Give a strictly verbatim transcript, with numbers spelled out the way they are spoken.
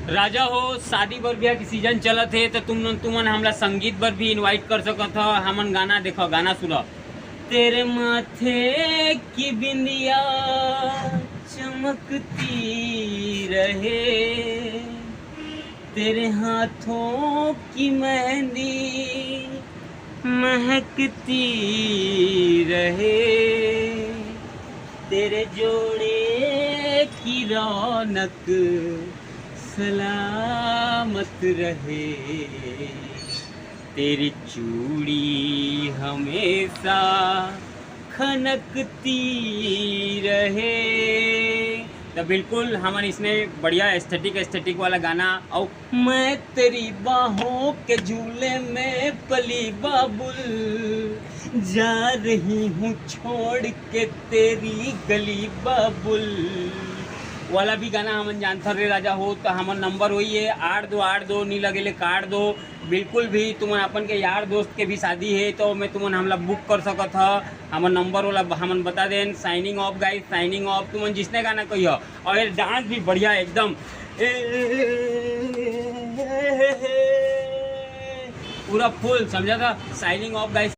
राजा हो, शादी बर ब्याह के सीजन चलत हे, तो तुम तुमन हमला संगीत बर भी इनवाइट कर सकत हो। हमन गाना, देखो, गाना सुनो। तेरे माथे की बिंदिया चमकती रहे, तेरे हाथों की मेहंदी महकती रहे, तेरे जोड़े की रौनक सलामत रहे, तेरी चूड़ी हमेशा खनकती रहे। तो बिल्कुल हमन इसने बढ़िया एस्थेटिक एस्थेटिक वाला गाना। और मैं तेरी बाहों के झूले में पली बाबुल, जा रही हूँ छोड़ के तेरी गली बाबुल वाला भी गाना हमन जानथन रे राजा हो। तो हमर नंबर वही है, आठ दो आठ दो, नी लगे ले काट दो। बिल्कुल भी तुमन अपन के यार दोस्त के भी शादी है, तो मैं तुमन हमला बुक कर सकत ह। हमर नंबर वाला हमन बता देन। साइनिंग ऑफ गाइस, साइनिंग ऑफ। तुमन जिसने गाना कही हो, और ये डांस भी बढ़िया एकदम, ए, पूरा फुल, समझा था। साइनिंग ऑफ गाइस।